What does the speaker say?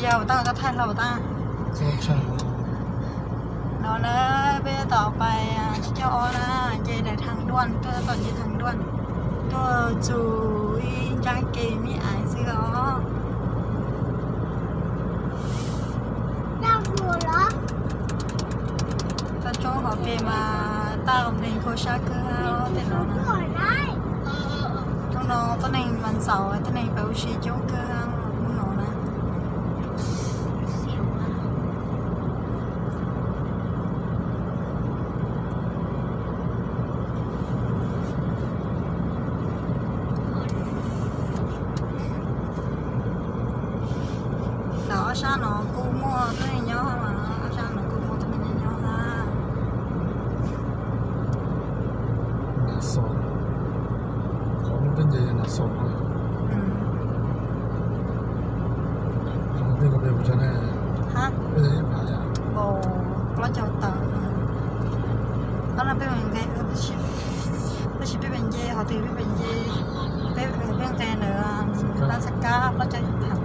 要不到，再太老大。 Nó nè, bây giờ tỏ bài à, cho ô na, dê đại thang đuôn, tôi tỏ dê thang đuôn. Tôi chú ý trang kê mi ai xưa ó. Tao cho họ về mà tao còn nên khô sát cứ hao tên nó nè. Trong nó, tao nên mình xấu, tao nên phải ưu sĩ chống cứ hao, muốn nó nè. ລາວເອົາຊາໜໍກູມົວຕົວໃຫຍ່ໆມາ ເອົາຊາໜໍກູມົວຕົວໃຫຍ່ໆມາ. ໜ້າສອງ ຂອງມັນເປັນໃຫຍ່ໜ້າສອງ. ອືມ ຂອງມັນເປັນກະເປັນຜູ້ຊາຍ. ຮະ? ເປັນຫຍັງ? ບໍ່ ເຂົາເຈົ້າເຕີ ຕອນນັ້ນເປັນຫຍັງໄງ? ເອີ ເປັນຊິ ເປັນຊິໄປເປັນເຈ ເຂົາຖືໄປເປັນເຈ ໄປເປັນແກເດີ ລາຊະກາ ເຂົາເຈົ້າຖາມ.